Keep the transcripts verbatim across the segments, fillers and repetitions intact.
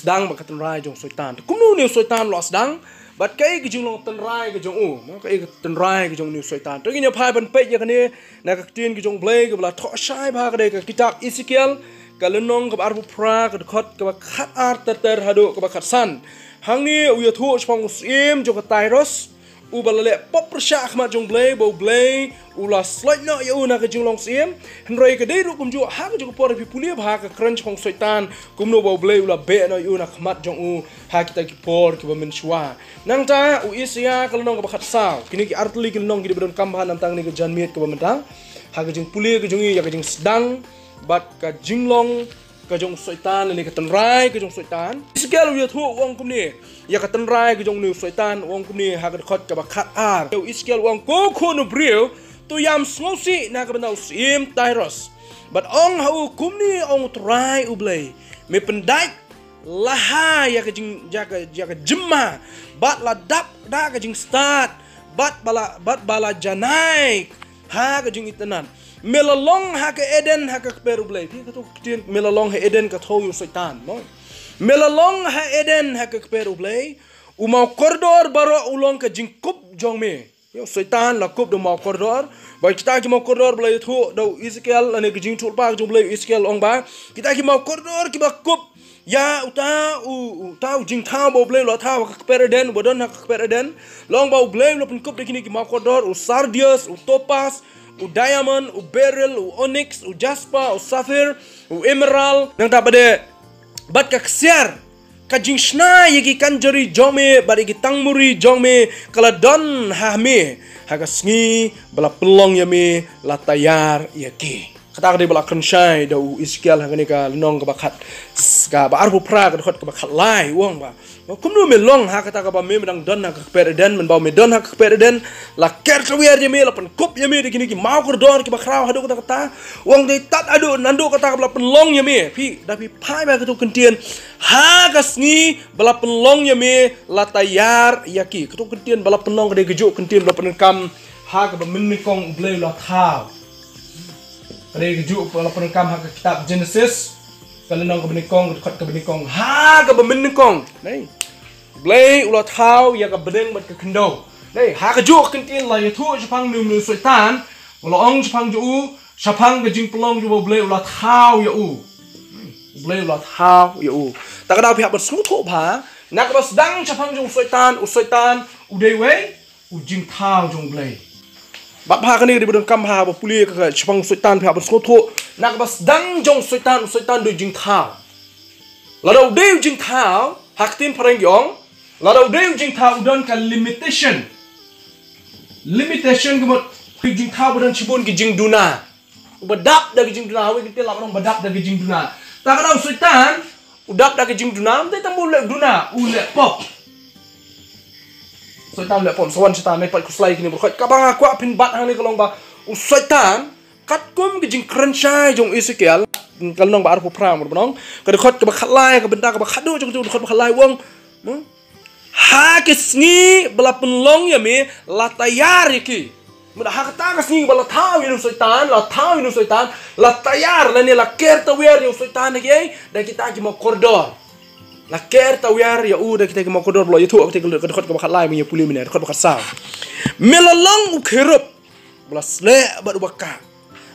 sdang bad ka tynrai jong u Soitan. Kumno une u Soitan u la sdang bad kaei ka jinglong tynrai ka jong u, mo, kaei ka tynrai ka jong une u Soitan. To ngin ïa phai ban peit ïa kane na ka ktien ka jong u Blei kaba la thoh shai bha, ka dei ka kitab Esekiel, ka lynnong kaba arphew phra, ka dkhot kaba khatar ter ter haduh kaba khatsan. Hangne u ïathuh shaphang u syiem jong ka Tyrus, uba la leh pop pyrshah ha khmat jong u Blei, ba u Blei u la sloit noh ïa u na ka jinglong syiem. Hynrei ka dei ruh kumjuh ha ka jong ka por, phi pule bha ha ka kren shaphang u Soitan, kumno ba u Blei u la beh noh ïa u na khmat jong u ha kita ki por kiba mynshuwa. Nangta u Isaïah ka lynnong kaba khatsaw. Kine ki artylli ki lynnong ki dei ba donkam bha namar tang kane ka janmiet kaba mynta, ha ka jingpule ka jong ngi ïa ka jingsdang bad ka jinglong ka jong u Soitan, ne ka tynrai ka jong u Soitan. Esekiel u ïathuh u ong kumne ïa ka tynrai ka jong une u Soitan, u ong kumne ha ka dkhot kaba khatar. U Esekiel u ong, ko khun u briew, to ïam sngewsih na ka bynta u syiem Tyrus, bad ong ha u, kumne ong u Trai u Blei, me pyndait la ha ïa ka jing, ïa ka, ïa ka jymma, bad la dap da ka jingstad, bad ba la, bad ba la janai ha ka jingitynnad. Me la long ha ka Eden ha ka kper u Blei. Phi, kato ka ktien me la long ha Eden ka thoh ïa u Soitan, mo. Me la long ha Eden ha ka kper u Blei. U maw kordor baroh u long ka jingkup jong me. Ïa u Soitan la kup da u maw kordor. Ba kita ki maw kordor ba la ïathuh da u Esekiel, lane ka jingïathuhlypa ka jong u Blei, u Esekiel u ong ba kita ki maw kordor kiba kup ïa uta u, uta u jingthaw ba u Blei u la thaw ha ka kper Eden, uba don ha ka kper Eden. La ong ba u Blei u la pynkup da kine ki maw kordor, u sardius, u topas, u diamond, u beryl, u onyx, u jasper, u sapphire, u emerald. Nangta bad, bad ka ksiar. Ka jingshna ïa ki kynjari jong me bad ïa ki tangmuri jong me ka la don ha me, ha ka sngi ba la pynlong ïa me la tayar ïa ki. Kata ka dei ba la kren shai da u Esekiel ha kane ka lynnong kaba khat, kaba arphew phra, ka dkhot kaba khatlai, u ong ba, kumno me long ha kata kaba me, me dang don ha ka kper Eden, mynba me don ha ka kper Eden la ker tawiar ïa me, la pynkup ïa me da kine ki maw kordor kiba khraw haduh katta katta. U ong dei tad haduh naduh kata kaba la pynlong ïa me. Phi, da phi phai bha kato ka ktien, ha ka sngi ba la pynlong ïa me la tayar ïa ki. Kato ka ktien ba la pynlong ka dei kajuh ka ktien ba la pyndonkam ha kaba mynnyngkong u Blei u la thaw. Ka dei kajuh ba la pyndonkam ha ka kitab Genesis, ka lynnong kaba nyngkong, ka dkhot kaba nyngkong, ha kaba mynnyngkong. Dei, u Blei u la thaw ïa ka bneng bad ka khyndew. Dei, ha kajuh ka ktien la ïathuh shaphang une u Soitan, u la ong shaphang jong u, shaphang ka jingpynlong jong u ba u Blei u la thaw ïa u. U Blei u la thaw ïa u. Ta ka daw phi hap ban sngewthuh bha, na kaba sdang shaphang jong u Soitan, u Soitan u dei uwei u jingthaw jong u Blei. Bad bha kane ka dei ba donkam bha ba pule ka, ka shaphang u Soitan, phi hap ban sngewthuh, na kaba sdang jong u Soitan, u Soitan u dei u jingthaw. Lada u dei u jingthaw, ha ka ktien phareng ki ong, lada u dei u jingthaw u don ka limitation. Limitation ka mut u jingthaw ba don shibun ki jingduna. Uba dap da ki jingduna, ha kawei ka ktien lah ban ong ba dap da ki jingduna. Ta ka daw u Soitan u dap da ki jingduna, ym dei tang ba u leh duna, u leh pop. Soitan u leh pop, sa wan shata, nai pat khuslai kine baroh. Kaba nga kwah pynbat hangne ka long ba u Soitan, katkum ka jingkren shai jong u Esekiel, ka lynnong ba arphew phra, mo, ba nong, ka dkhot kaba khatlai, ka bynta kaba khatduh jong ka dkhot ba khatlai, u ong, mo? Ha ka sngi ba la pynlong ïa me la tayar ïa ki. Mynta ha kata ka sngi ba la thaw ïa u Soitan, la thaw ïa u Soitan, la tayar, lane la ker tawiar ïa u Soitan da kiei, da kita ki maw kordor. La ker tawiar ïa u da kita ki maw kordor, ba la ïathuh ha kata ka dkhot kaba khatlai, mynta pule mynne, dkhot ba khatsaw. Me la long u kherub ba la sleh bad uba kah.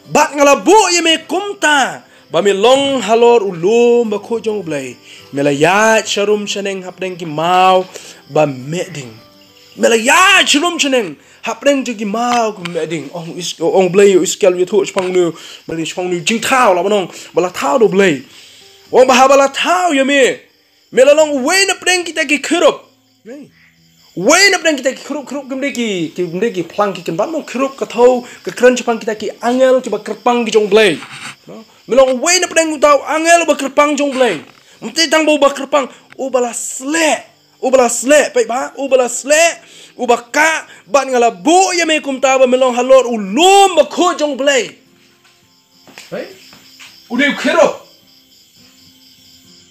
Bad nga la buh ïa me kumta ba me long halor u lum bakhuid jong u Blei. Me la ïaid sharum shaneng hapdeng ki maw ba meh ding. Me la ïaid sharum shaneng hapdeng jong ki maw ba meh ding. Ong Is-, ong u Blei ïa u Esekiel, u ïathuh shaphang une, ba dei shaphang une u jingthaw lah ban ong ba la thaw da u Blei. Ong ba haba la thaw ïa me, me la long uwei napdeng kita ki kherub. Uwei napdeng kita ki kherub, kherub kim dei ki, kim dei ki phlang ki kynbat, mo, kherub ka thoh, ka kren shaphang kita ki angel kiba kyrpang ki jong u Blei. Me long uwei napdeng uta u angel uba kyrpang jong u Blei. Ym dei tang ba uba kyrpang, uba la sleh. Uba la sleh, peit bha, uba la sleh, uba kah, bad nga la buh ïa me kumta ba me long halor u lum bakhuid jong u Blei. Right? U dei u kherub.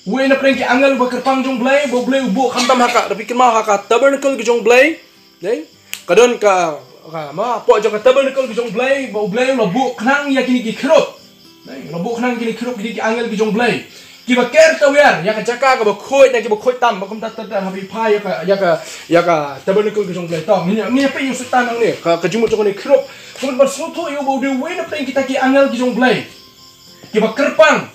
Uwei napdeng ki angel uba kyrpang jong u Blei, ba u Blei u buh khamtam ha ka, da phi kynmaw ha ka tabernacle ka jong u Blei. Dei? Ka don ka, ka, ma, hapoh jong ka tabernacle ka jong u Blei, ba u Blei u la buh khnang ïa kine ki kherub. Dei? U la buh khnang kine ki kherub, kine ki angel ki jong u Blei. Kiba ker tawiar ïa ka jaka kaba khuid, na kiba khuid tam, ba kumta tam tam ha phi pha ïa ka, ïa ka, ïa ka tabernacle ka jong U Blei. To ngin ïa, ngin ïa peit ïa u Soitan hangne, ka, ka jingmut jong kane ka khrup. Kumta ban sngewthuh ïa u ba u dei uwei na pdeng kita ki angel ki jong U Blei, kiba kyrpang.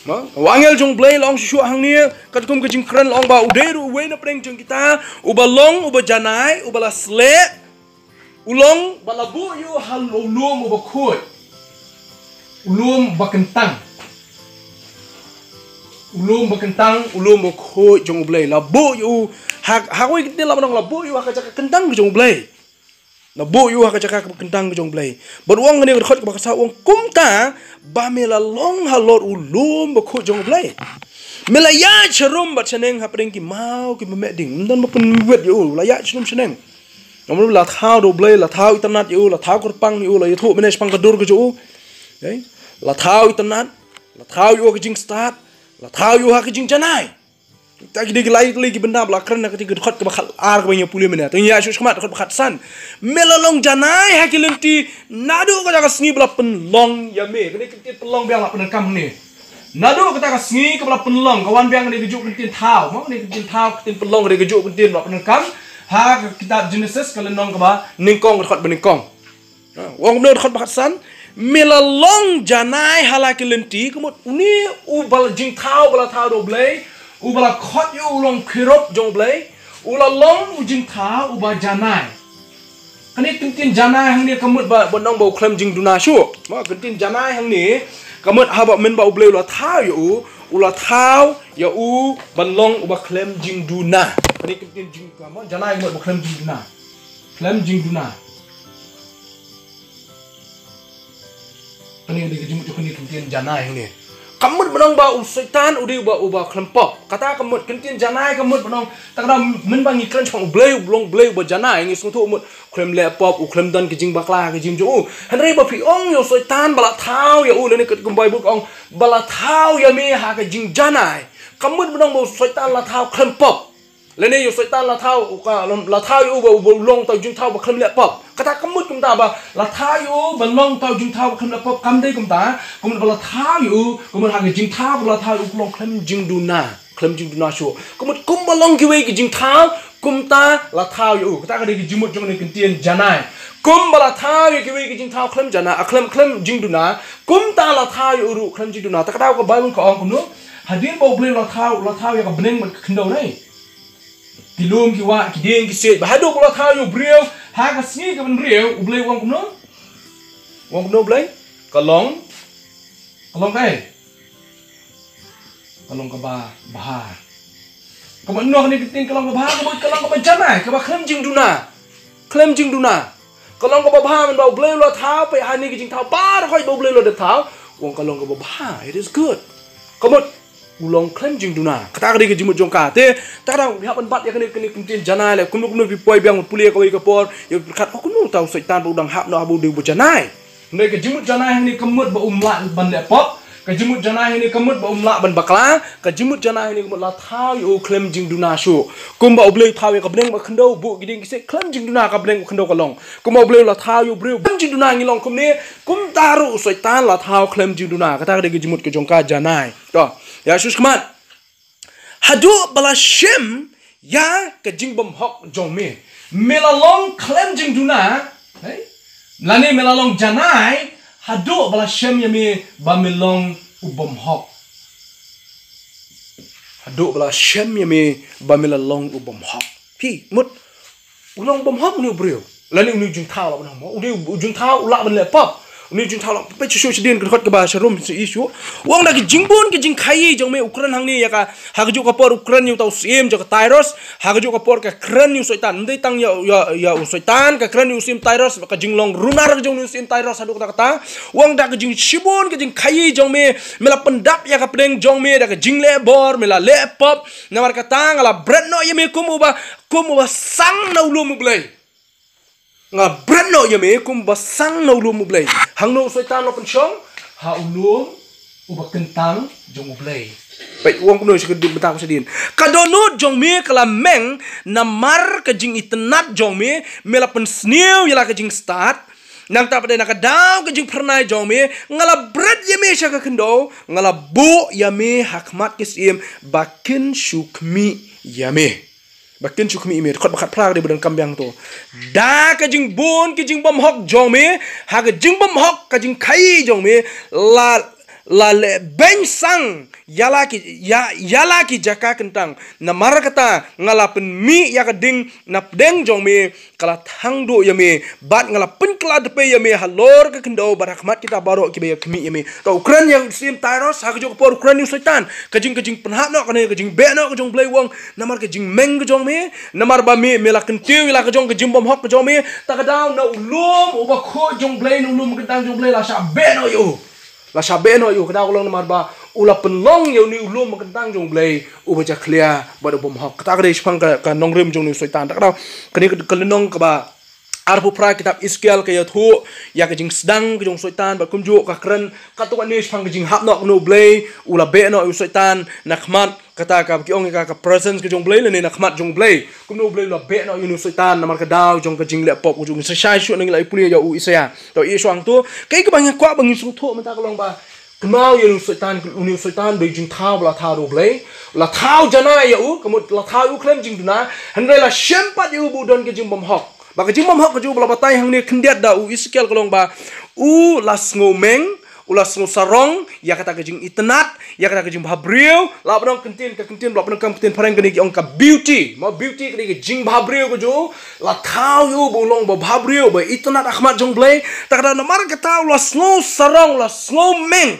Ma, u angel jong U Blei la ong shuh shuh hangne, katkum ka jingkren la ong ba u dei ruh uwei na pdeng jong kita uba long uba janai, uba la sleh. U long ba la buh ïa u ha u lum uba khuid, u lum ba kyntang, u lum ba kyntang, u lum ba khuid jong U Blei. La buh ïa u ha, ha kawei ka kyntien la ba ong la buh ïa u ha ka jaka kyntang ka jong U Blei. La buh ïa u ha ka jaka kyntang ka jong U Blei. Bad u ong kane ka dkhot kaba khatsan, u ong kumta ba me la long halor u lum ba khuid jong U Blei. Me la ïaid sharum bad shaneng hapdeng ki maw kiba meh ding. Ym don ba pynwit ïa u, la ïaid sharum shaneng. Namar la thaw da U Blei, la thaw itynnad ïa u, la thaw kyrpang ïa u, la ïathuh mynne shaphang ka dur ka jong u. Okay? La thaw itynnad, la thaw ïa u ha ka jingstad, la thaw ïa u ha ka jingjanai. Kita ki dei ki lai tylli ki bynta ba la kren na kata ka dkhot kaba khatar kaba ngi ïa pule mynne. To ngin ïa shu shakmat dkhot ba khatsan. Me la long janai ha ki lynti naduh kata ka sngi ba la pynlong ïa me. Kane ka kyntien pynlong biang la pyndonkam hangne. Naduh kata ka sngi kaba la pynlong, ka wan biang kane kajuh ka kyntien thaw. Mo, kane ka kyntien thaw, ka kyntien pynlong, kane kajuh ka kyntien ba la pyndonkam ha ka kitab Genesis ka lynnong kaba nyngkong, ka dkhot ba nyngkong. Ha, u ong kumno dkhot ba khatsan? Me la long janai ha la ki lynti, ka mut une uba la jingthaw ba la thaw da U Blei, uba la khot ïa u long kherub jong U Blei, u la long u jingthaw uba janai. Kane ka kyntien janai hangne ka mut ba, ba ong ba u khlem jingduna shuh. Ma, ka kyntien janai hangne ka mut haba mynba U Blei u la thaw ïa u, u la thaw ïa u ban long uba khlem jingduna. Kane ka kyntien jing, ka mut janai ka mut ba khlem jingduna. Khlem jingduna. Kane ka dei ka jingmut jong kane ka kyntien janai hangne. Ka mut ban ong ba u Soitan u dei uba, uba khlem pop. Kata ka mut, ka kyntien janai ka mut ban ong, ta ka daw mynba ngi kren shaphang U Blei, U Blei, U Blei uba janai, ngi sngewthuh u mut u khlem leh pop, u khlem don ka jingbakla ha ka jingim jong u. Hynrei ba phi ong ïa u Soitan ba la thaw ïa u, lane katkum Baibl ka ong ba la thaw ïa me ha ka jingjanai, ka mut ban ong ba u Soitan la thaw khlem pop. Lane ïa u Soitan la thaw, u ka, la thaw ïa u ba, uba u long uta u jingthaw ba khlem leh pop. Kata ka mut kumta ba la thaw ïa u ban long uta u jingthaw ba khlem leh pop, kam dei kumta. Ka mut ba la thaw ïa u, ka mut ha ka jingthaw ba la thaw ïa u, ka long khlem jingduna, khlem jingduna shuh. Ka mut kumba long kiwei ki jingthaw, kumta la thaw ïa u. Kata ka dei ka jingmut jong kane ka kyntien janai. Kumba la thaw ïa kiwei ki jingthaw khlem janai, a khlem, khlem jingduna, kumta la thaw ïa u ruh khlem jingduna. Ta ka daw ka Baibl ka ong kumno? Hadien ba U Blei u la thaw, u la thaw ïa ka bneng bad ka khyndew, ne? Ki lum, ki wah, ki dieng, ki siej. Bad haduh ba la thaw ïa u briew ha ka sngi kaba hynriew, U Blei u ong kumno? U ong kumno U Blei? Ka long, ka long kaei? Ka long kaba bha. Kaba, noh, kane ka kyntien ka long kaba bha, kaba, ka long kaba janai, kaba khlem jingduna. Khlem jingduna. Ka long kaba bha, mynba U Blei u la thaw, peit ha kine ki jingthaw baroh ba U Blei u la dep thaw. U ong ka long kaba bha, it is good. Ka mut u long khlem jingduna. Kata ka dei ka jingmut jong ka. Te, ta ka daw ngi hap ban bat ïa kane, kane ka kyntien janai leh. Kumno kumno phi poi biang pule kawei ka por, ïa phi khat, oh, kumno uta u Soitan ba u dang hap noh haba u dei uba janai. Hynrei ka jingmut janai hangne ka mut ba um lah ban leh pop. Ka jingmut janai hangne ka mut ba um lah ban bakla. Ka jingmut janai hangne ka mut la thaw ïa u khlem jingduna shuh. Kumba U Blei u thaw ïa ka bneng bad ka khyndew, buh ki dieng ki siej, khlem jingduna ka bneng bad ka khyndew ka long. Kumba U Blei u la thaw ïa u briew khlem jingduna, ngi long kumne. Kumta ruh u Soitan la thaw khlem jingduna. Kata ka dei ka jingmut ka jong ka janai. To, ïa shu shakmat. Haduh ba la shem ïa ka jingbymhok jong me, me la long khlem jingduna, eh? Lane me la long janai, haduh ba la shem ïa me ba me long u bymhok. Haduh ba la shem ïa me ba me la long u bymhok. Phi mut u long bymhok une u briew. Lane une u jingthaw lah ban ong mo. U dei u jingthaw u lah ban leh pop. Une u jingthaw lah, peit shuh shuh shadien ka dkhot kaba sharum shuh shuh. U ong da ki jingbun ki jingkhaïi jong me, u kren hangne ïa ka, ha kajuh ka por u kren ïa uta u syiem jong ka Tyrus, ha kajuh ka por ka kren ïa u Soitan. Ym dei tang ïa, ïa, ïa u Soitan, ka kren ïa u syiem Tyrus, ka jinglong runar ka jong une u syiem Tyrus haduh katta katta. U ong da ki jingshibun ki jingkhaïi jong me, me la pyndap ïa ka pdeng jong me da ka jingleh bor, me la leh pop. Namar kata nga la bret noh ïa me kum uba, kum uba sang na u lum U Blei. Nga bret noh ïa me kum uba sang na u lum U Blei. Hangno u Soitan u la pynshong? Ha u lum uba kyntang jong U Blei. Peit, u ong kumno sha ka bynta ka shadien. Ka dohnud jong me ka la meng namar ka jingitynnad jong me, me la pynsniew ïa la ka jingstad. Nangta pat de na ka daw ka jingphyrnai jong me, nga la bret ïa me sha ka khyndew, nga la buh ïa me ha khmat ki syiem, ba kin shu khmih ïa me. Ba kin shu khmih ïa me, dkhot ba khatphra ka dei ba donkam biang to. Da ka jingbun ki jingbymhok jong me, ha ka jingbymhok ka jingkhaii jong me, la, la leh beiñ sang ïa la ki, ïa, ïa la ki jaka kyntang. Namar kata nga la pynmih ïa ka ding na pdeng jong me, ka la thang duh ïa me, bad nga la pynkylla dpei ïa me halor ka khyndew bad ha khmat kita baroh kiba ïa khmih ïa me. Te u kren ïa u syiem Tyrus, ha kajuh ka por u kren ïa u Soitan. Ka jing, ka jingpynhap noh kane, ka jingbeh noh ka jong u Blei, u ong, namar ka jingmeng ka jong me, namar ba me, me la kyntiew ïa la ka jong ka jingbymhok ka jong me. Ta ka daw na u lum uba khuid jong u Blei, na u lum kyntang jong u Blei la shah beh noh ïa u. La shah beh noh ïa u, ka daw ka long namar ba u la pynlong ïa une u lum ba kyntang jong u Blei uba jakhlia bad u bymhok. Kata ka dei shaphang ka, ka nongrim jong une u Soitan. Ta ka daw kane ka, ka lynnong kaba arphew phra kitab Esekiel ka ïathuh ïa ka jingsdang ka jong u Soitan bad kumjuh ka kren katto katne shaphang ka jinghap noh kumno u Blei u la beh noh ïa u Soitan na khmat kata kaba ki ong ïa ka, ka presence ka jong u Blei lane na khmat jong u Blei. Kumno u Blei u la beh noh ïa une u Soitan namar ka daw jong ka jingleh pop ka jong u. Ngin sa shai shuh, ngin la ïa pule ïa u Isaïah. To ïa shuwa hangto, kaei kaba nga kwah ba ngin sngewthuh mynta ka long ba kynmaw ïa une u Soitan, une u Soitan ba u jingthaw ba la thaw da u Blei. La thaw janai ïa u, ka mut la thaw ïa u khlem jingduna, hynrei la shem pat ïa u ba u don ka jingbymhok. Ba ka jingbymhok ka jong u ba la batai hangne khyndiat da u Esekiel ka long ba u la sngewmeng, u la sngewsarong ïa kata ka jingitynnad, ïa kata ka jingbhabriew, la ba nang kyntien, ka kyntien, la ba nang kam kyntien phareng kane ki ong ka beauty. Ma beauty kane ka jingbhabriew ka jong u, la thaw ïa u ba u long ba bhabriew, ba itynnad ha khmat jong u Blei. Ta ka daw namar kata u la sngewsarong, u la sngewmeng.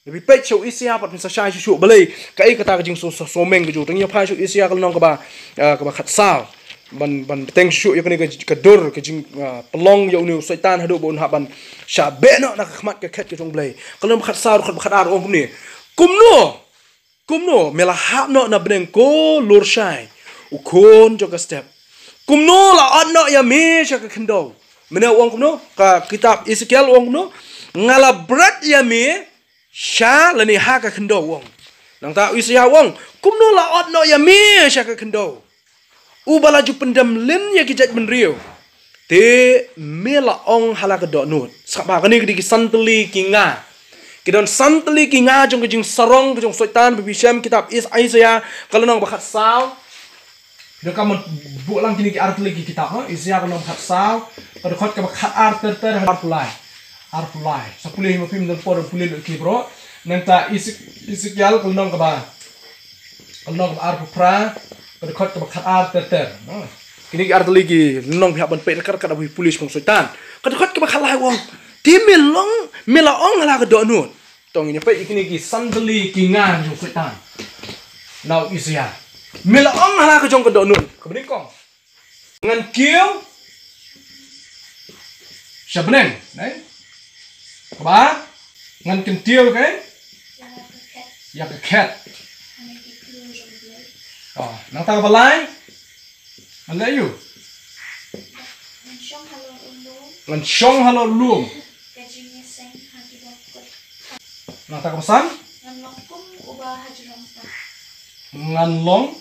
Ngi peit sha u Isaïah pat, phin sa shai shuh shuh balei kaei kata ka jingsngew, sngew, sngewmeng ka jong u. Te ngin ïa phai sha u Isaïah ka lynnong kaba, ah, kaba khatsar. Ban, ban bteng shuh shuh ïa kane ka, ka dur, ka jing, ah, pynlong ïa une u Soitan haduh ba un hap ban shah beh noh na ka khmat ka khet ka jong u Blei. Ka lynnong ba khatsar, dkhot ba khatar u ong kumne. Kumno? Kumno me la hap noh na bneng, ko Lurshai, u khun jong ka step? Kumno la ot noh ïa me sha ka khyndew? Mynne u ong kumno? Ka kitab Esekiel u ong kumno? Nga la bret ïa me sha, lane ha ka khyndew, u ong. Nangta u Isaïah u ong, kumno la ot noh ïa me sha ka khyndew, uba la ju pyndem lyn ïa ki jaitbynriew? Te me la ong ha la ka dohnud. Sngap bha, kane ka dei ki san tylli ki nga. Ki don san tylli ki nga jong ka jingsarong ka jong u Soitan ba phi shem kitab Is-, Isaïah ka lynnong ba khatsaw. Phi donkam ban buh lang kine ki ar tylli ki kitab, ha? Isaïah ka lynnong ba khatsaw, ka dkhot kaba khatar ter ter, arphew lai. Arphew lai. Sa pule hi ma phi, ym don por pule lut ki bro. Nangta Esek-, Esekiel ka lynnong kaba, ka lynnong kaba arphew phra, ka dkhot kaba khatar ter ter. Ha. Kine ki ar tylli ki lynnong phi hap ban peit ryngkat ryngkat haba phi pule shaphang u Soitan. Ka dkhot kaba khatlai u ong, te me long, me la ong ha la ka dohnud. To ngin ïa peit ïa kine ki san tylli ki nga jong u Soitan na u Isaïah. Me la ong ha la ka jong ka dohnud. Kaba nyngkong, ngan kiew sha bneng, ne? Kaba ar, ngan kyntiew, okay? Ïa ka khet. Oh, nangta kaba lai, ngan leh aïu? Ngan shong halor lum. Nangta kaba san, ngan long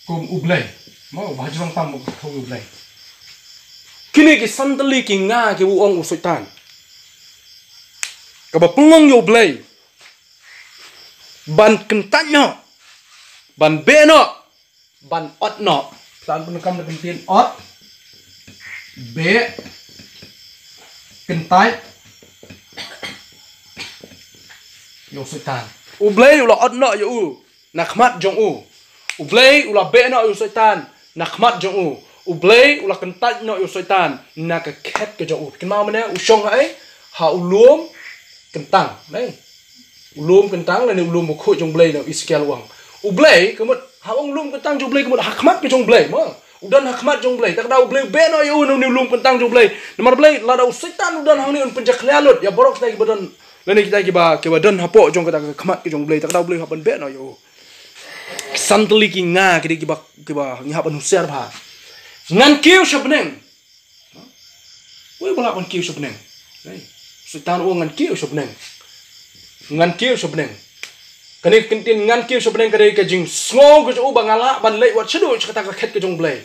kum u Blei. Mo, uba hajrong tam, uba khathou ïa u Blei. Kine ki san tylli ki nga kiba u ong u Soitan, kaba pynlong ïa u Blei ban kyntait noh, ban beh noh, ban ot noh. Sa pyndonkam da ka ktien ot, beh, kyntait ïa u Soitan. U Blei u la ot noh ïa u na khmat jong u. U Blei u la beh noh ïa u Soitan na khmat jong u. U Blei u la kyntait noh ïa u Soitan na ka khet ka jong u. Kynmaw mynne u shong ha ei? Ha u lum kyntang, ne? U lum kyntang lane u lum bakhuid jong u Blei, na u Esekiel u ong. U Blei, ka mut, ha u ong lum kyntang jong u Blei, ka mut ha khmat ka jong u Blei, mo. U don ha khmat jong u Blei. Ta ka daw u Blei u beh noh ïa u na une u lum kyntang jong u Blei. Namar Blei, lada u Soitan u don hangne un pynjakhlia lut ïa baroh kita kiba don, lane kita kiba, kiba don hapoh jong kata ka khmat ka jong u Blei. Ta ka daw u Blei u hap ban beh noh ïa u. San tylli ki nga ki dei kiba, kiba ngi hap ban husiar bha. Ngan kiew sha bneng. Uei ba lah ban kiew sha bneng? Hei, Soitan u ong ngan kiew sha bneng. Ngan kiew sha bneng. Kane ka ktien ngan kiew sha bneng ka dei ka jingsngew ka jong u ba nga lah ban leit wat shaduh sha kata ka khet ka jong u Blei.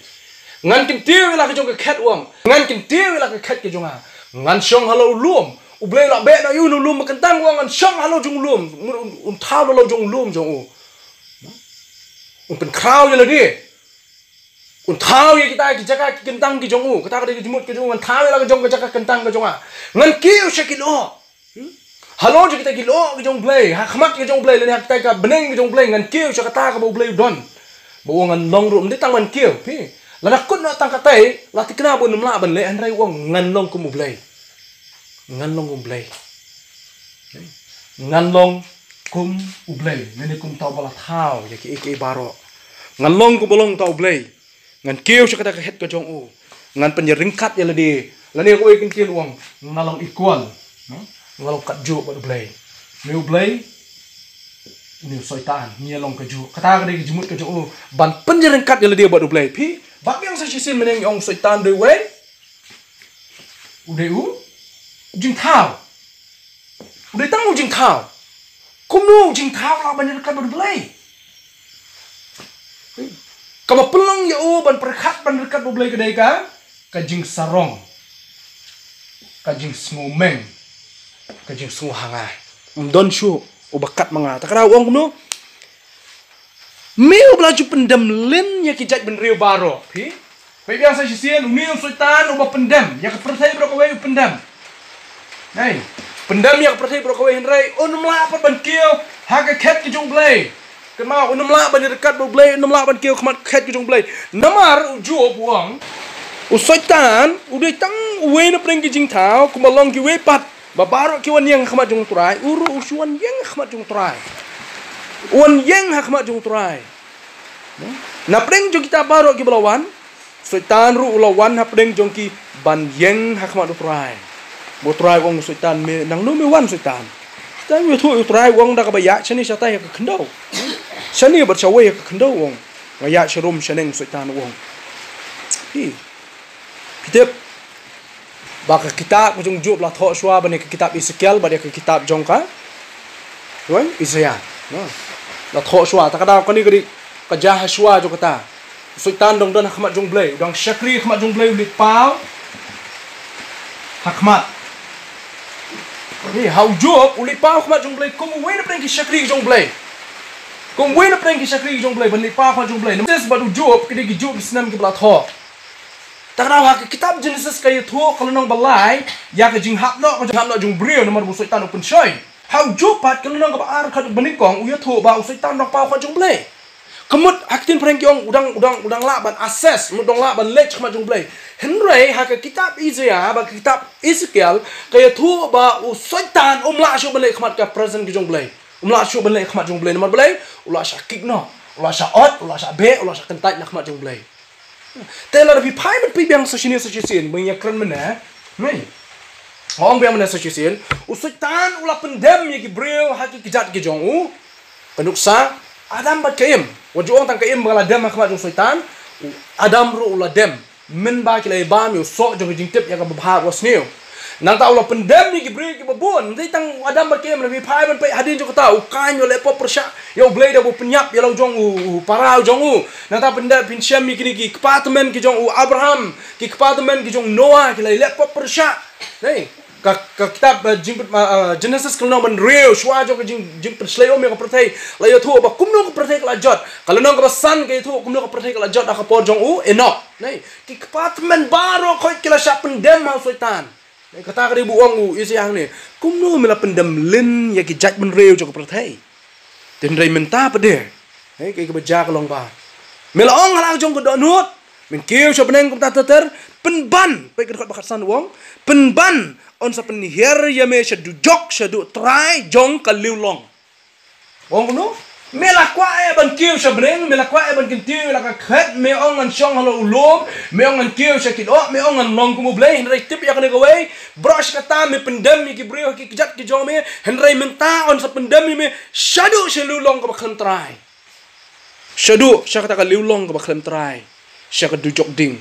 Ngan kyntiew ïa la ka jong ka khet, u ong. Ngan kyntiew ïa la ka khet ka jong nga. Ngan shong halor u lum. U Blei u la beh noh ïa u na u lum ba kyntang, u ong, ngan shong halor jong u lum. Un, un, un thaw halor jong u lum jong u. Un pynkhraw ïa lade. Un thaw ïa kita ki jaka ki kyntang ki jong u. Kata ka dei ka jingmut ka jong u. Ngan thaw ïa la ka jong ka jaka kyntang ka jong nga. Ngan kiew sha ki lyoh. Hmm? Halor jong kita ki lyoh ki jong u Blei, ha khmat ki jong u Blei, lane ha kita ka bneng ki jong u Blei, ngan kiew sha kata kaba u Blei u don. Ba u ong ngan long ruh, ym dei tang ban kiew, phi. Lada kut noh tang katai, la thikna ba un ym lah ban leh, hynrei u ong ngan long kum u Blei. Ngan long kum u Blei. Ngan long kum u Blei, lane kum uta uba la thaw ïa kiei kiei baroh. Ngan long kum ba long uta u Blei. Ngan kiew sha kata ka khet ka jong u. Ngan pynïaryngkat ïa lade. Lane kawei ka ktien u ong, nga long equal. No? Nga long katjuh bad u Blei. Une u Blei, une u Soitan, ngi ïa long kajuh. Kata ka dei ka jingmut ka jong u ban pynïaryngkat ïa lade bad u Blei. Phi, ba biang sa shisien mynne ngi ong u Soitan u dei uwei. U dei u jingthaw. U dei tang u jingthaw. Kumno u jingthaw u lah ban ïaryngkat bad u Blei? Kaba pynlong ïa u ban pyrkhat ban ryngkat bad u Blei ka dei ka, ka jingsarong, ka jingsngewmeng, ka jingsngewhanga. Ym don shuh uba kat ma nga. Ta ka daw u ong kumno? Me uba la ju pyndem lin ïa ki jaitbynriew baroh, phi? Peit biang sa shisien, une u Soitan uba pyndem ïa ka pyrthei baroh kawei u pyndem. Hei, pyndem ïa ka pyrthei baroh kawei, hynrei un ym lah pat ban kiew ha ka khet ka jong u Blei. Kynmaw, un ym lah ban ïaryngkat bad u Blei, un ym lah ban kiew ha khmat khet ka jong u Blei. Namar u Job u ong, u Soitan u dei tang uwei na pdeng ki jingthaw, kumba long kiwei pat. Ba baroh ki wan ïeng ha khmat jong u Trai, u ruh u shu wan ïeng ha khmat jong u Trai. U wan ïeng ha khmat jong u Trai. Na pdeng jong kita baroh kiba la wan, Soitan ruh u la wan ha pdeng jong ki ban ïeng ha khmat u Trai. Ba u Trai u ong u Soitan, me nangno me wan Soitan? Soitan u ïathuh ïa u Trai, u ong da kaba ïaid shane shatai ha ka khyndew. Shane bad shawei ha ka khyndew u ong. Nga ïaid sharum shaneng Soitan u ong. Phi. Phi tip ba ka kitab ka jong u Job la thoh shuwa ban ïa ka kitab Esekiel bad ïa ka kitab jong ka, wan, Isaiah. No. La thoh shuwa, ta ka daw kane ka dei ka jia ha shuwa jong kata. U Soitan dang don ha khmat jong u Blei, u dang shakri ha khmat jong u Blei, u leit paw ha khmat. Ni, ha u Job u leit paw ha khmat jong u Blei kum uwei na pdeng ki shakri jong u Blei. Kum uwei na pdeng ki shakri jong u Blei ban leit paw ha khmat jong u Blei. Namar bad u Job ki dei ki Job ki snem kiba la thoh. Ta ka daw ha ka kitab Genesis ka ïathuh ka lynnong ba lai ïa ka jinghap noh, ka jinghap noh jong u briew namar ba u Soitan u pynshoi. Ha u Job pat ka lynnong kaba ar, ka dkhot ba nyngkong, u ïathuh ba u Soitan u dang paw ha khmat jong u Blei. Ka mut ha ka ktien phareng ki ong u dang, u dang, u dang lah ban assess, u dang lah ban leit ha khmat jong u Blei. Hynrei ha ka kitab Isaiah bad ka kitab Esekiel ka ïathuh ba u Soitan um lah shuh ban leit ha khmat ka presence ka jong u Blei. Um lah shuh ban leit ha khmat jong u Blei namar balei? U lah shah kik noh, u lah shah ot, u lah shah beh, u lah shah kyntait na khmat jong u Blei. Te lada phi phai ban peit biang sa shane sa shisien, ba ngi ïakren mynne, ne? Nga ong biang mynne sa shisien, u Soitan u la pyndem ïa ki briew ha ki kjat ki jong u. Ka nuksa, Adam bad ka Im. Wat ju ong tang ka Im ba ka la dem ha khmat jong u Soitan, u Adam ruh u la dem. Mynba ki la ïa bam ïa u soh jong ka jingtip ïa kaba bha bad sniew. Nangta u la pyndem ïa ki briew kiba bun, ym dei tang u Adam bad ka Im, lada phi phai ban peit hadien jong kata, u Kain u la leh pop pyrshah ïa u Blei da ba u pynïap ïa la u jong u, u para u jong u. Nangta pyndem, pynshem ïa kine ki kpa tymmen ki jong u Abraham, ki kpa tymmen ki jong u Noah, ki la ïa leh pop pyrshah. Hei, ka, ka kitab, eh, jing, eh, eh, Genesis ka lynnong ba hynriew, shuwa jong ka jing, jingpynshlei um ïa ka pyrthei, la ïathuh ba kumno ka pyrthei ka la jot. Ka lynnong kaba san ka ïathuh kumno ka pyrthei ka la jot ha ka por jong u Enok. Hei, ki kpa tymmen baroh khoit ki la shah pyndem ha u Soitan. Kata ka dei ba u ong u Isaiah hangne. Kumno me la pyndem lin ïa ki jaitbynriew jong ka pyrthei? Te hynrei mynta pat de, hei, kaei kaba jia ka long ba me la ong ha la ka jong ka dohnud, men kiew sha bneng kumta ter ter, pynban, peit ka dkhot ba khatsan u ong, pynban yn sa pynhiar ïa me sha dujok, sha duh trai jong ka liwlong. Ong kumno? Me la kwah eh ban kiew sha bneng, me la kwah eh ban kyntiew ïa la ka khet, me ong ngan shong halor u lum, me ong ngan kiew sha ki lyoh, me ong ngan long kum u Blei, hynrei tip ïa kane kawei, baroh shi katta me pyndem ïa ki briew ha ki kjat ki jong me, hynrei mynta yn sa pyndem ïa me shaduh sha liwlong kaba khlem trai. Shaduh sha kata ka liwlong kaba khlem trai, sha ka dujok ding.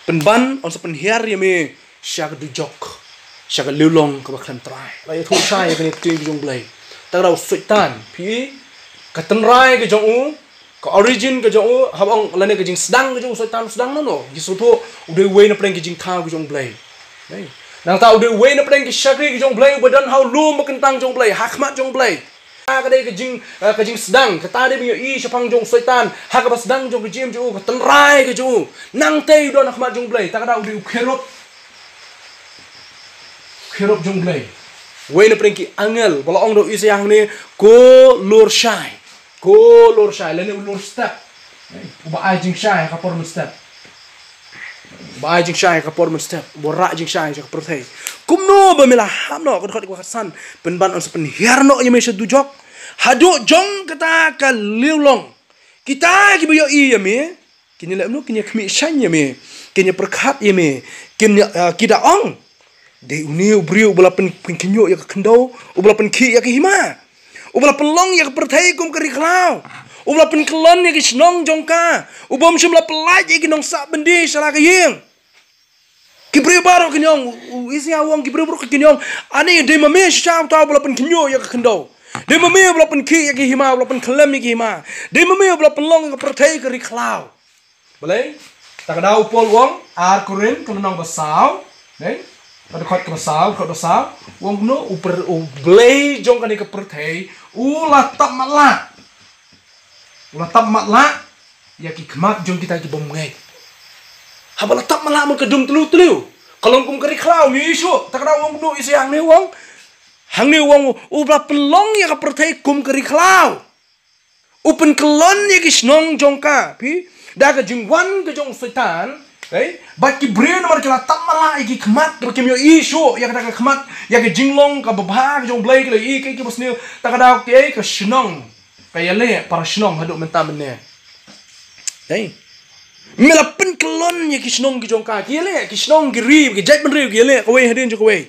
Pynban yn sa pynhiar ïa me sha ka dujok, sha ka liwlong kaba khlem trai. La ïathuh shai ïa kane ka ktien ka jong u Blei. Ta ka daw u Soitan, phi, ka tynrai ka jong u, Ka origin ka jong u, haba ong lane ka jingsdang ka jong u Soitan u sdang nano. Ngi sngewthuh u dei uwei na pdeng ki jingthaw ki jong u Blei. Nangta u dei uwei na pdeng ki shakri ki jong u Blei uba don ha u lum ba kyntang jong u Blei, ha khmat jong u Blei. Ka dei ka jing, eh, ka jingsdang, kata dei ba ngi ïohi shaphang jong u Soitan, ha kaba sdang jong ka jingim jong u, ka tynrai ka jong u. Nangta u don ha khmat jong u Blei, kata u dei u kherub. Kherub jong u Blei. Uwei na pdeng ki angel, ba la ong da u Isaïah hangne, ko lur shai. Ko lur shai, lane u lur step. Uba ai jingshai ha ka por mynstep. Uba ai jingshai ha ka por mynstep. Uba rah jingshai ha ka pyrthei. Kumno ba me la hap noh, ka dkhot kaba khatsan, pynban yn sa pynhiar noh ïa me sha dujok. Haduh jong kata ka liang long. Kita kiba ïohi ïa me, kin ïa leh kumno, kin ïa khmih shaiñ ïa me, kin ïa pyrkhat ïa me, kin ïa, ah, ki da ong. Dei une u briew uba la pyn, pynkhynñiuh ïa ka khyndew, uba la pynkhih ïa ka hima. Uba la pynlong ïa ka pyrthei kum ka ri khlaw. Uba la pynkyllon ïa ki shnong jong ka. Uba ym shym la pyllait ïa ki nongsah byndi sha la ka ïing. Ki briew baroh kin ong, u, u Isaïah u ong ki briew baroh kin ong. Ani dei ma me shisha uta uba la pynkhynñiuh ïa ka khyndew. Dei ma me uba la pynkhih ïa ka hima, uba la pynkhyllem ïa ka hima. Dei ma me uba la pynlong ïa ka pyrthei ka ri khlaw. Balei? Ta ka daw u Paul u ong, ar Korinth, ka lynnong ba saw, ne? Ka dkhot kaba saw, dkhot ba saw. U ong kumno, u pyrthei, u Blei jong kane ka pyrthei, u la tap matlah. U la tap matlah ïa ki khmat jong kita ki bym ngeit. Haba la tap matlah man ka dum tliw tliw. Ka long kum ka ri khlaw, ngi ïohi shuh. Ta ka daw u ong kumno, Isaïah hangne u ong. Hangne u ong, u la pynlong ïa ka pyrthei kum ka ri khlaw. U pynkyllon ïa ki shnong jong ka, phi, da ka jingwan ka jong u Soitan, eh, bad ki briew namar ki la tap matlah ïa ki khmat, ba kim ïohi shuh ïa kata ka khmat, ïa ka jinglong kaba bha ka jong u Blei, ki la ïohi kaei kaba sniew, ta ka daw kaei ka shnong, ka ïaleh para shnong haduh mynta mynne. Eh. Me la pynkyllon ïa ki shnong ki jong ka, ki ïaleh, ki shnong ki ri, ki jaitbynriew ki ïaleh, kawei hadien jong kawei.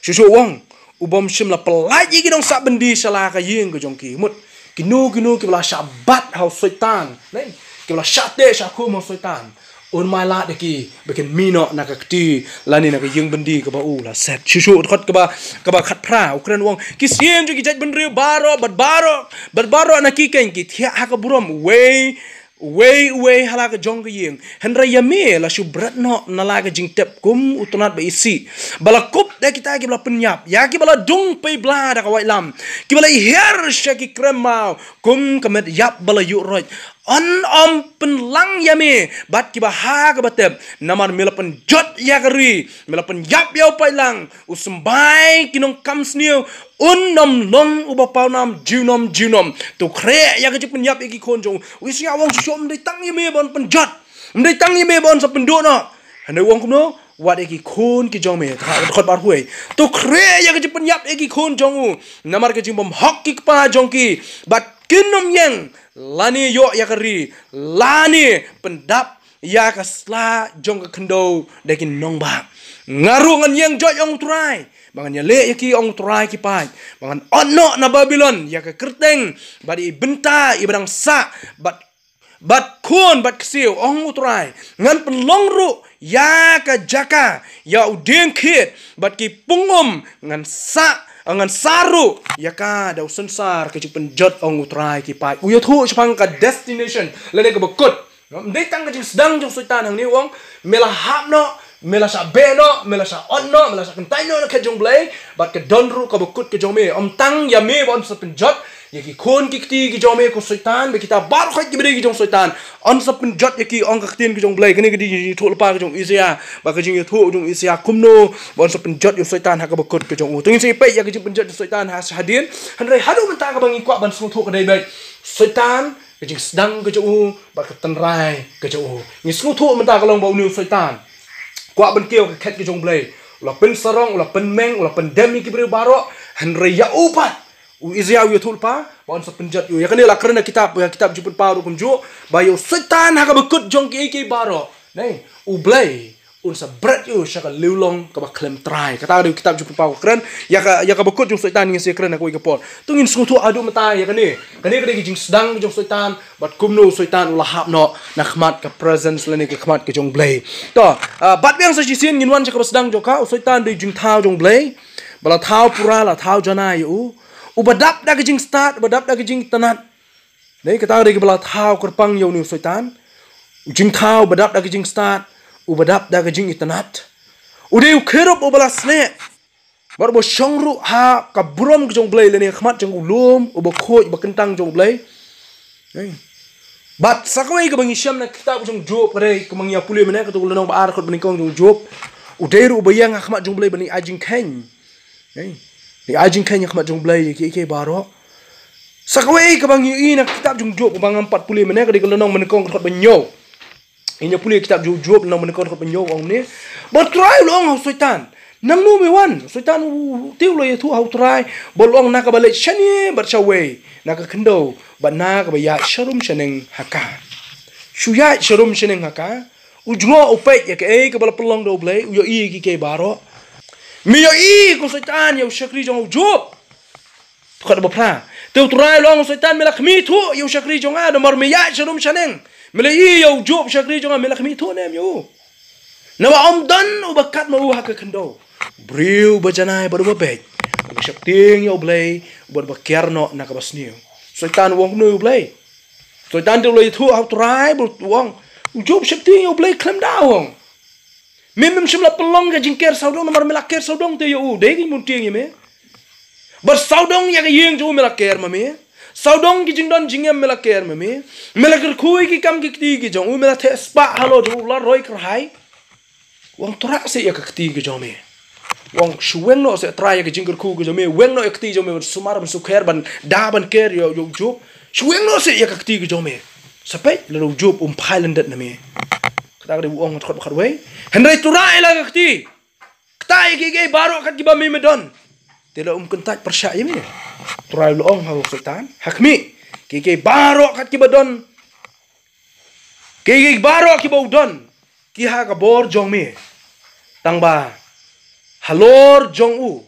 Shuh shuh u ong, u bym shym la pyllait ïa ki nongsah byndi sha la ka ïing ka jong ki. Mut, kino kino kiba la shah bat ha u Soitan, ne? Kiba la shah teh shah khum ha u Soitan. Un mih lad ïa ki, ba kin mih noh na ka kti, lane na ka ïing byndi kaba u la set. Shuh shuh dkhot kaba, kaba khatphra, u kren u ong, ki syiem jong ki jaitbynriew baroh, bad baroh, bad baroh na ki keiñ ki thiah ha ka burom, uwei, uwei uwei ha la ka jong ka ïing. Hynrei ïa me la shu bret noh na la ka jingtep kum u tnat ba isih. Ba la kup da kita kiba la pynïap, ïa kiba la dung pei bla da ka waitlam. Kiba la hiar sha ki krem maw, kum ka met ïap ba la ïuh roit. Yn ym pynlang ïa me bad kiba ha kaba tep, namar me la pynjot ïa ka ri, me la pynïap ïa u paidlang, u symbai ki nongkam sniew, un ym long uba pawnam junom junom. To khreh ïa ka jingpynïap ïa ki khun jong u. U Isaïah u ong shuh shuh, ym dei tang ïa me ba yn pynjot. Ym dei tang ïa me ba yn sa pynduh noh. Hynrei u ong kumno, wat ïa ki khun ki jong me. Dkhot ba arphew wei. To khreh ïa ka jingpynïap ïa ki khun jong u. Namar ka jingbymhok ki kpa jong ki. Bad kin ym ïeng, lane ïoh ïa ka ri, lane pyndap ïa ka sla jong ka khyndew da ki nongbah. Nga ruh ngan ïeng jot, ong u Trai, ba ngan ïaleh ïa ki, ong u Trai ki paid, ba ngan ot noh na Babilon ïa ka kyrteng bad i bynta iba dang sah, bad, bad khun bad ksiew, ong u Trai. Ngan pynlong ruh ïa ka jaka ïa u dieng khied, bad ki pung um ngan sah, ngan sah ruh ïa ka da u synsar ka jingpynjot, ong u Trai ki paid. U ïathuh shaphang ka destination lane kaba kut. Ym dei tang ka jingsdang jong u Soitan hangne u ong, me la hap noh, me la shah beh noh, me la shah ot noh, me la shah kyntait noh na khet jong u Blei, bad ka don ruh kaba kut ka jong me. Ym tang ïa me ba yn sa pynjot ïa ki khun ki kti ki jong me, ko Soitan, bad kita baroh khoit kiba dei ki jong u Soitan, yn sa pynjot ïa ki, ong ka ktien ka jong u Blei. Kane ka dei ka jingïathuhlypa ka jong u Isaïah, bad ka jingïathuh jong u Isaïah kumno ba yn sa pynjot ïa u Soitan ha kaba kut ka jong u. To ngin sa ïa peit ïa ka jingpynjot jong u Soitan ha, hadien. Hynrei haduh mynta kaba ngi kwah ban sngewthuh ka dei beit, Soitan, ka jingsdang ka jong u bad ka tynrai ka jong u. Ngi sngewthuh mynta ka long ba une u Soitan, kwah ban kiew ka khet ka jong u Blei, u la pynsarong, u la pynmeng, u la pyndem ïa ki briew baroh. Hynrei ïa u pat, u Isaïah u ïathuhlypa ba yn sa pynjot ïa u. Ïa kane la kren ha kitab, ha kitab Jingpynpaw ruh kumjuh, ba ïa u Soitan ha kaba kut jong kiei kiei baroh, ne, u Blei un sa bret ïa u sha ka liang long kaba khlem trai. Kata ka dei u kitab Jingpynpaw ka kren ïa ka, ïa kaba kut jong u Soitan. Ngin sa ïa kren ha kawei ka por. To ngin sngewthuh haduh mynta ïa kane. Kane ka dei ka jingsdang ka jong u Soitan, bad kumno u Soitan u la hap noh na khmat ka presence lane ka khmat ka jong u Blei. To, ah, bad biang sa shisien ngin wan sha kaba sdang jong ka, u Soitan dei jingthaw jong u Blei, ba la thaw pura, la thaw janai ïa u. Uba dap da ka jingstad, uba dap da ka jingtnat. Dei kata ka dei kaba la thaw kyrpang ïa une u Soitan. U jingthaw uba dap da ka jingstad, uba dap da ka jingitynnad. U dei u kherub uba la snieh. Bad uba shong ruh ha ka burom ka jong U Blei lane ha khmat jong u lum uba khuid uba kyntang jong U Blei. Ei. Bad sa kawei kaba ngi shem na ka kitab jong u Job ka dei kaba ngi ïa pule mynne, kato ka lynnong ba ar, dkhot ba nyngkong jong u Job. U dei ruh uba ïeng ha khmat jong U Blei ban ïa ai jingkheiñ. Ei. Ïa ai jingkheiñ ha khmat jong U Blei ïa kiei kiei baroh. Sa kawei kaba ngi ïohi na ka kitab jong u Job kaba ngam pat pule mynne, ka dei ka lynnong ba nyngkong, dkhot ba hynñiew. Ngin ïa pule kitab jong u Job lynnong ba nyngkong, dkhot ba hynñiew, ong ne. Ba U Trai u la ong ha u Soitan, nangno me wan? U Soitan u, te u la ïathuh ha u Trai ba u la ong, na kaba leit shane bad shawei na ka khyndew bad na kaba ïaid sharum shaneng ha ka. Shu ïaid sharum shaneng ha ka. U jngoh u peit ïa kaei kaba la pynlong da U Blei, u ïohi ïa kiei kiei baroh. Me ïohi ko Soitan ïa u shakri jong u Job. Dkhot ba phra. Te U Trai u la ong ha u Soitan, me la khmih thuh ïa u shakri jong nga namar me ïaid sharum shaneng. Me la ïohi ïa u Job u shakri jong nga, me la khmih thuh ne em ïa u? Naba ym don uba kat ma u ha ka khyndew. Briew uba janai bad uba beit, uba sheptieng ïa U Blei bad uba kiar noh na kaba sniew. Soitan u ong kumno ïa U Blei? Soitan te u la ïathuh ha u Trai bad u ong, u Job u sheptieng ïa U Blei khlem da, u ong. Me mem shym la pynlong ka jingker sawdong, namar me la ker sawdong te ïa u, dei ka jingpyntieng ïa me. Bad sawdong ïa ka ïing jong u me la ker ma me. Sawdong ki jingdon jingem me la ker ma me. Me la kyrkhu ïa ki kam ki kti ki jong u, me la theh spah halor jong u, la roi kyrhai. U ong, thrah seh ïa ka kti ka jong me. U ong, shu weng noh seh Trai ïa ka jingkyrkhu ka jong me. Weng noh ïa ka kti jong me ban sumar ban sukher ban da ban ker ïa u Job. Shu weng noh seh ïa ka kti ka jong me. Sa peit lada u Job um phai lyndet na me. Kata ka dei u ong, dkhot ba khatwei. Hynrei thrah ïa la ka kti. Ktah ïa kiei kiei baroh kat kiba me me don. Te la um kyntait pyrshah ïa me. Trai u la ong ha u Soitan, ha khmih, kiei kiei baroh kat kiba don, kiei kiei baroh kiba u don, ki ha ka bor jong me. Tangba halor jong u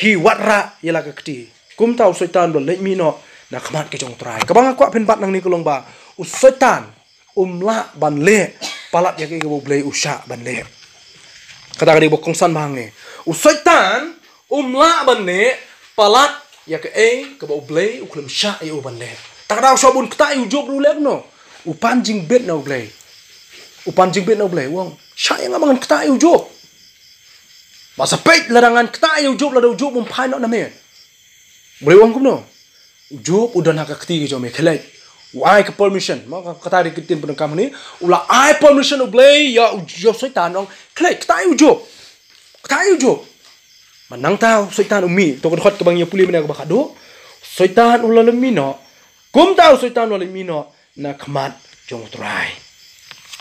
hi, wanrah ïa la ka kti. Kumta u Soitan u la leit mih noh na khmat ka jong u Trai. Kaba nga kwah pynbat nangne ka long ba u Soitan um lah ban leh palat ïa kaei kaba U Blei u shah ban leh. Kata ka dei ba kongsan ba hangne. U Soitan um lah ban leh palat ïa kaei kaba U Blei u khlem shah ïa u ban leh. Ta ka daw shuwa ba un ktah ïa u Job ruh u leh kumno? U pan jingbit na U Blei. U pan jingbit na U Blei, u ong, shah ïa nga ba ngan ktah ïa u Job. Ba sa peit lada ngan ktah ïa u Job, lada u Job um phai noh na me. U Blei u ong kumno? U Job u don ha ka kti ka jong me, khie leit. U ai ka permission. Ma ka, kata dei ka ktien pyndonkam hangne. U la ai permission U Blei ïa u, ïa u Soitan, ong, khie leit, ktah ïa u Job. Ktah ïa u Job. Mynta u Soitan u mih, to ka dkhot kaba ngi ïa pule mynne kaba khatduh. Soitan u la leit mih noh. Kumta u Soitan u la leit mih noh na khmat jong u Trai.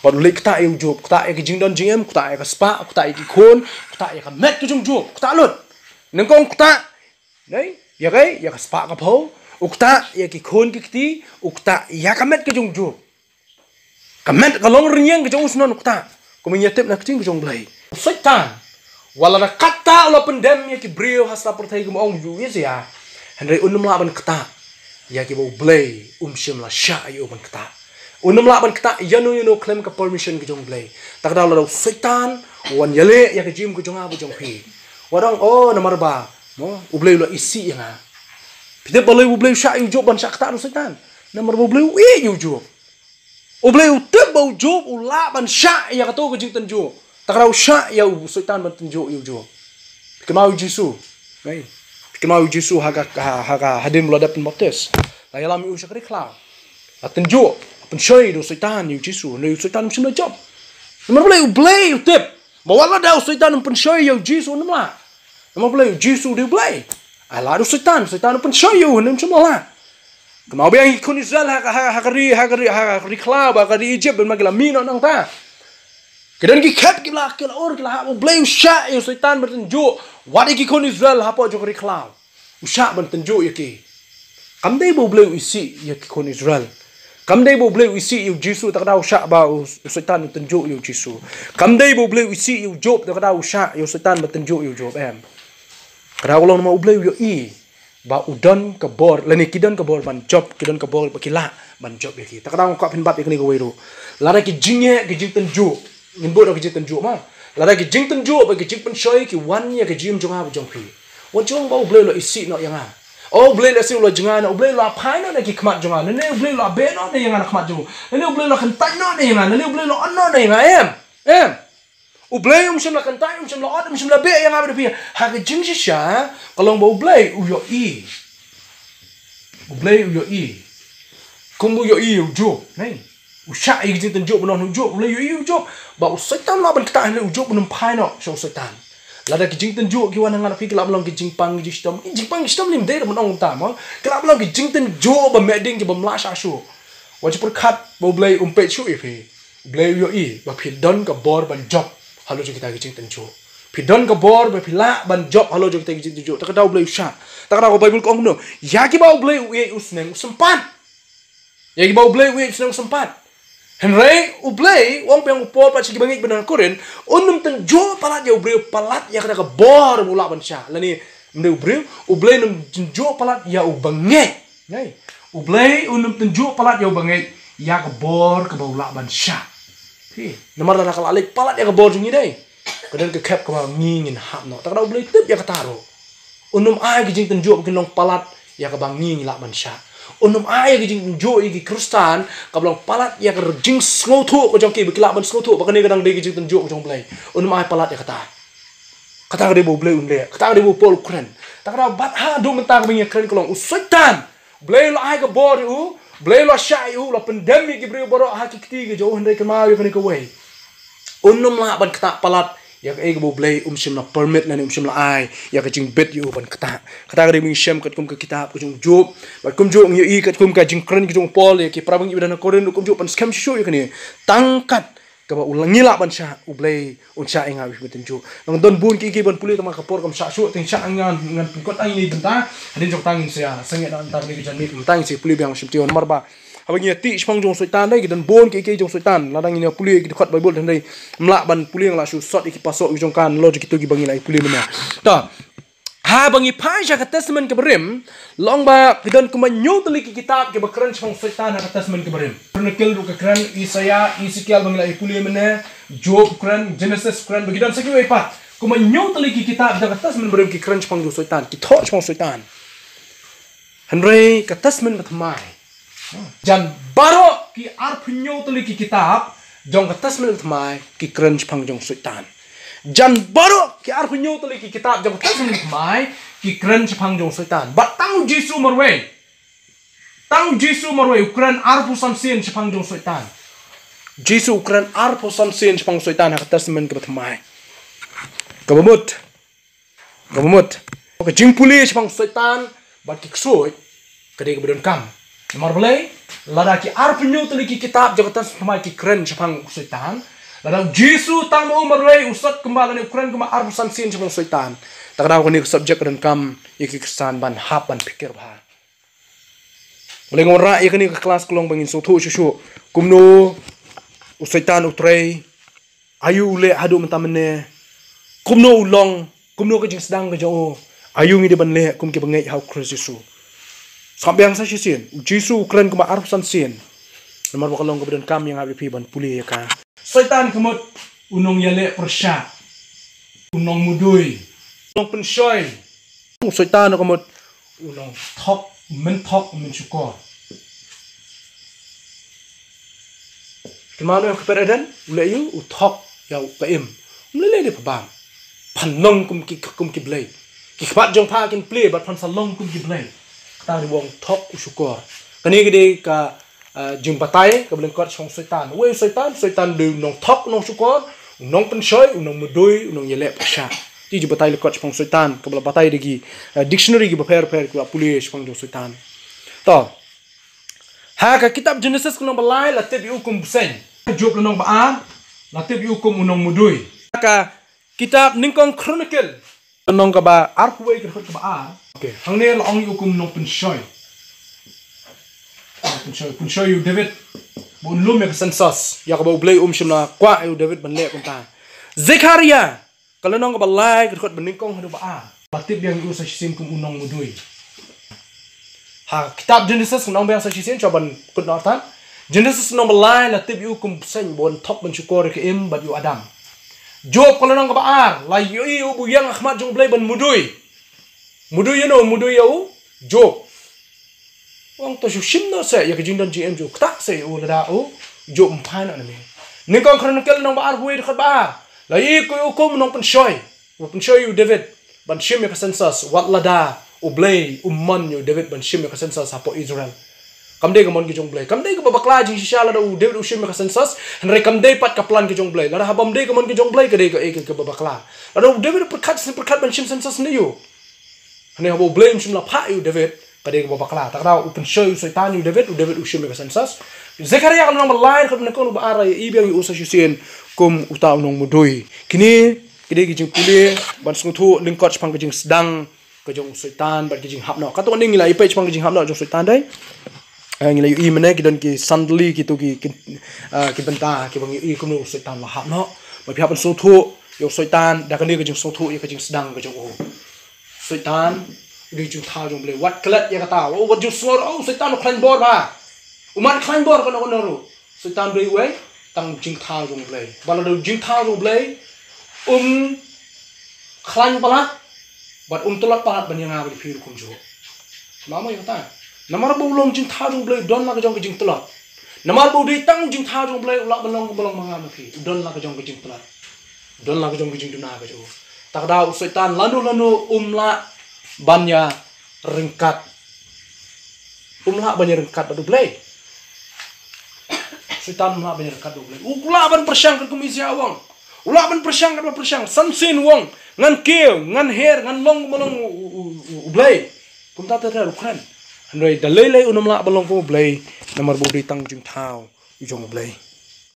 Bad u leit ktah ïa u Job, ktah ïa ka jingdon jingem, ktah ïa ka spah, ktah ïa ki khun, ktah ïa ka met ka jong u Job, ktah lut. Nyngkong u ktah, dei, ïa kaei, ïa ka spah ka phew, u ktah ïa ki khun ki kti, u ktah ïa ka met ka jong u Job. Ka met ka longrynïeng ka jong u shnong u ktah. Kumba ngi ïa tip na ka ktien ka jong u Blei. U Soitan, wat lada katta u la pyndem ïa ki briew ha sla pyrthei kumba ong u Isaïah, hynrei un ym lah ban ktah ïa kiba u Blei um shym la shah ïa u ban ktah. Un ym lah ban ktah ïano ïano khlem ka permission ka jong u Blei. Ta ka daw lada u Soitan u wan ïaleh ïa ka jingim ka jong nga bad jong phi, wat ong, oh, namar ba, mo, u Blei u la isih ïa nga. Phi tip balei u Blei u shah ïa u Job ban shah ktah da u Soitan? Namar ba u Blei u ïeit ïa u Job. U Blei u tip ba u Job u lah ban shah ïa kato ka jingtynjuh. Ta ka daw u shah ïa u Soitan ban tynjuh ïa u Job. Phi kynmaw ïa u Jisu. Ei. Phi kynmaw ïa u Jisu ha ka, ha, ha ka hadien ba u la dep pynbaptis. La ïalam ïa u sha ka ri khlaw. La tynjuh, la pynshoi da u Soitan ïa u Jisu. Hynrei u Soitan um shym la jop. Namar balei? U Blei u tip ba wat lada u Soitan um pynshoi ïa u Jisu un ym lah. Namar balei? U Jisu u dei u Blei. Ai lad u Soitan, u Soitan u pynshoi ïa u, hynrei um shym la lah. Kynmaw biang ïa ki khun Israel ha ka, ha, ha ka ri, ha ka ri, ha ka ri khlaw, ha ka ri Egypt, ban ma ki la mih noh nangta. Ki don ki khet ki la, ki la ur, ki la hap, u Blei u shah ïa u Soitan ban tynjuh wat ïa ki khun Israel hapoh jong ka ri khlaw. U shah ban tynjuh ïa ki. Kam dei ba u Blei u isih ïa ki khun Israel. Kam dei ba u Blei u isih ïa u Jisu, ta ka daw u shah ba u, u Soitan u tynjuh ïa u Jisu. Kam dei ba u Blei u isih ïa u Job, ta ka daw u shah ïa u Soitan ban tynjuh ïa u Job, em. Ka daw ka long namar u Blei u ïohi ba u don ka bor, lane ki don ka bor ban jop, ki don ka bor ba ki lah ban jop ïa ki. Ta ka daw nga kwah pynbat ïa kane kawei ruh. Lada ki jingeh, ki jingtynjuh, ngin bud ïa ki jingtynjuh ma. Lada ki jingtynjuh bad ki jingpynshoi ki wan ïa ka jingim jong nga bad jong phi, wat ju ong ba u Blei u la isih noh ïa nga. O Blei, lehse u la jngai noh, U Blei u la phai noh na ki khmat jong nga, lane U Blei u la beh noh na ïa nga na khmat jong u, lane U Blei u la kyntait noh na ïa nga, lane U Blei u la on noh na ïa nga, em? Em? U Blei um shym la kyntait, um shym la on, um shym la beh ïa nga bad phi. Ha ka jingshisha ka long ba U Blei u ïohi. U Blei u ïohi. Kumba u ïohi ïa u Job, ne? U shah ïa ka jingtynjuh ba u don ha u Job, U Blei u ïohi ïa u Job. Ba u Soitan u lah ban ktah, hynrei u Job un ym phai noh sha u Soitan. Lada ki jingtynjuh ki wan ha nga na phi, ki lah ban long ki jingpang ki jingshitom. Ki jingpang ki jingshitom ym dei ruh ban ong kumta mo. Ki lah ban long ki jingtynjuh ba meh ding, ki bym lah shah shuh. Wat ju pyrkhat ba U Blei um peit shuh ïa phi. U Blei u ïohi ba phi don ka bor ban jop halor jong kita ki jingtynjuh. Phi don ka bor ba phi lah ban jop halor jong kita ki jingtynjuh. Te kata U Blei u shah. Te kata ka Baibl ka ong kumno? Ïa kiba U Blei u ïeit u sneng u sympat. Ïa kiba U Blei u ïeit u sneng u sympat. Hynrei U Blei, u ong biang u Paul pat sha kiba ngeit ba na Korinth, un ym tynjuh palat ïa u briew palat ïa kata ka bor ba u lah ban shah. Lane, ym dei u briew, U Blei un ym tynjuh palat ïa u bangeit. Ngai. U Blei un ym tynjuh palat ïa u bangeit ïa ka bor kaba u lah ban shah. Phi, namar lada ka la leit palat ïa ka bor jong ngi dei, ka don ka khep kaba ngi ngin hap noh. Te kata U Blei u tip ïa kata ruh. Un ym ai ka jingtynjuh ba kin long palat ïa kaba ngi ngi lah ban shah. Un ym ai ka jingtynjuh ïa ki Khristan kaba long palat ïa ka jingsngewthuh ka jong ki ba ki lah ban sngewthuh ba kane ka dang dei ka jingtynjuh ka jong U Blei. Un ym ai palat ïa kata. Kata ka dei ba U Blei un leh. Kata ka dei ba u Paul u kren. Te kata bad haduh mynta kaba ngi kren ka long u Soitan, Blei u la ai ka bor ïa u, Blei u la shah ïa u, u la pyndem ïa ki briew baroh ha ki kti ka jong u, hynrei kynmaw ïa kane kawei. Un ym lah ban ktah palat ïa kaei kaba U Blei um shym la permit lane um shym la ai ïa ka jingbit ïa u ban ktah. Kata ka dei ba ngi shem katkum ka kitab ka jong u Job. Bad kumjuh ngi ïohi katkum ka jingkren ka jong u Paul ïa ki para bangeit ba na Korinth, kumjuh pynskhem shuh shuh ïa kane. Tang kat kaba u la ngi lah ban shah, U Blei un shah ïa nga, u Blei un tynjuh. Ngan don bun kiei kiei ban pule, tangba ka por kam shah shuh, te ngan shah, ngan, ngan pynkut ïa ngi bynta. Hadien jong kata ngin sa ïa sangeh na ka bynta kane ka janmiet, mynta ngin sa pule biang shim tio namar ba haba ngi ïa tih shaphang jong u Soitan dei, ki don bun kiei kiei jong u Soitan. Lada ngin ïa pule ïa ki dkhot Baibl, te hynrei ym lah ban pule, nga la shu sot ïa ki pasuk ïa ki jong ka, halor jong kito kiba ngi la ïa pule mynne. Ta, haba ngi phai sha ka Testament kaba rim, la ong ba ki don kumba hynñiew tylli ki kitab kiba kren shaphang u Soitan ha ka Testament kaba rim. Chronicle ruh ka kren, Isaiah, Ezekiel ba ngi la ïa pule mynne, Job kren, Genesis kren, ba ki don sa kiwei pat. Kumba hynñiew tylli ki kitab jong ka Testament ba rim ki kren shaphang jong u Soitan, ki thoh shaphang u Soitan. Hynrei ka Testament Bathymmai, jan baroh ki arphew hynñiew tylli ki kitab jong ka Testament Bathymmai ki kren shaphang jong u Soitan. Jan baroh ki arphew hynñiew tylli ki kitab jong ka Testament Bathymmai ki kren shaphang jong u Soitan. Bad tang u Jisu marwei, tang u Jisu marwei u kren arphew san sien shaphang jong u Soitan. Jisu u kren arphew san sien shaphang u Soitan ha ka Testament Bathymmai. Kaba mut, kaba mut, ka jingpule shaphang u Soitan bad ki ksuid ka dei kaba donkam. Namar balei? Lada ki arphew hynñiew tylli ki kitab jong ka Testament Bathymmai ki kren shaphang u Soitan, lada u Jisu tang ba u marwei u sot kumba lane u kren kumba arphew san sien shaphang u Soitan, te ka daw kane ka subject ka donkam ïa ki Khristan ban hap ban pyrkhat bha. Balei nga wanrah ïa kane ka klas ka long ba ngin sngewthuh shuh shuh kumno u Soitan u trei, aïu u leh haduh mynta mynne, kumno u long, kumno ka jingsdang ka jong u, aïu ngi dei ban leh kum ki bangeit ha u Khrist Jisu. Sngap biang sa shisien, u Jisu u kren kumba arphew san sien. Namar ba ka long kaba donkam ïa nga bad ïa phi ban pule ïa ka. Soitan ka mut u nongïaleh pyrshah, u nongmudui, u nongpynshoi. U Soitan ka mut u nongthok, u mynthok, u mynshukor. Kynmaw ne ha ka kper Eden, u leh aïu, u thok ïa u ka im. Um leh leh de pha bam. Phan long kum ki, kum ki blei. Ki khmat jong pha kin plie bad phan sa long kum ki blei. Kata dei ba u thok u shukor. Kane ka dei ka, ah, jingbatai kaba lyngkot shaphang u Soitan. Uei u Soitan? U Soitan dei u nongthok, u nongshukor, u nongpynshoi, u nongmudui, u nongïaleh pyrshah. Te jingbatai lyngkot shaphang u Soitan kaba la batai da ki, ah, dictionary kiba pher pher kiba pule shaphang jong u Soitan. To. Ha ka kitab Genesis ka lynnong ba lai la tip ïa u kum u bseiñ. Job lynnong ba ar la tip ïa u kum u nongmudui. Ha ka kitab Nyngkong Chronicle lynnong kaba arphew wei ka dkhot kaba ar. Okay, hangne la ong ïa u kum u nongpynshoi. Pynshoi, pynshoi ïa u David ba un lum ïa ka census, ïa kaba U Blei um shym la kwah ïa u David ban leh kumta. Zekhariah ka lynnong kaba lai ka dkhot ba nyngkong haduh ba ar la tip biang ïa u sa shisien kum u nongmudui. Ha kitab Genesis, nga ong biang sa shisien, shuwa ban kut noh artat. Genesis lynnong ba lai la tip ïa u kum u bseiñ ba un thok ban shukor ïa ka im bad ïa u Adam. Job ka lynnong kaba ar la ïohi ïa u ba u ïeng ha khmat jong U Blei ban mudui. Mudui ïa uno? Mudui ïa u Job. Ong to shu shim noh se ïa ka jingdon jingem jong u, ktah se ïa u lada u Job um phai noh na me. Nyngkong Chronicle lynnong ba arphew wei dkhot ba ar. La ïohi ïa u kum u nongpynshoi, u pynshoi ïa u David ban shim ïa ka census, wat lada U Blei um mon ïa u David ban shim ïa ka census hapoh Israel. Kam dei ka mon ka jong U Blei, kam dei kaba bakla jingshisha lada u David u shim ïa ka census, hynrei kam dei pat ka plan ka jong U Blei. Lada haba ym dei ka mon ka jong U Blei, ka dei kaei kaba bakla. Lada u David u pyrkhat, pyrkhat ban shim census ne ïa u, hynrei haba U Blei um shym la phah ïa u David, ka dei kaba bakla. Te ka daw u pynshoi u Soitan ïa u David, u David u shim ïa ka census. Zekaria ka lynnong ba lai dkhot nyngkong, ba ar, ïohi biang ïa u sa shisien kum uta u nongmudui. Kine ki dei ki jingpule ban sngewthuh lyngkot shaphang ka jingsdang ka jong u Soitan bad ki jinghap noh. Katto katne ngi la ïa peit shaphang ki jinghap noh jong u Soitan dei. Eh, ngi la ïohi mynne ki don ki sandali, kito ki, ki, ah, ki bynta kiba ngi ïohi kumno u Soitan u la hap noh. Ba phi hap ban sngewthuh ïa u Soitan da kane ka jingsngewthuh ïa ka jingsdang ka jong u. Soitan u dei jingthaw jong U Blei. Wat klet ïa kata, wat jingsngewthuh, oh, Soitan u khlaiñ bor bha. Um pat khlaiñ bor kano kano ruh. Soitan u dei uwei tang jingthaw jong U Blei. Ba lada u jingthaw jong U Blei, um khlaiñ palat bad um tlot palat ban ïa nga bad ïa phi ruh kumjuh. Namar ïa kata, namar ba u long jingthaw jong U Blei, u don la ka jong ka jingtlot. Namar ba u dei tang u jingthaw jong U Blei, u lah ban long kumba long ma nga ma phi. U don la ka jong ka jingtlot, u don la ka jong ka jingduna ka jong u. Te ka daw u Soitan lano lano um lah ban ïa ryngkat, um lah ban ïa ryngkat bad U Blei. Soitan um lah ban ïa ryngkat bad U Blei. U lah ban pyrshang katkum Isaiah u ong. U lah ban pyrshang katba pyrshang. Sa shisien u ong, ngan kiew, ngan her, ngan long kumba long u, u, u, u, U Blei. Kumta te u kren. Hynrei da lei lei um lah ban long kum U Blei, namar ba u dei tang u jingthaw u jong U Blei.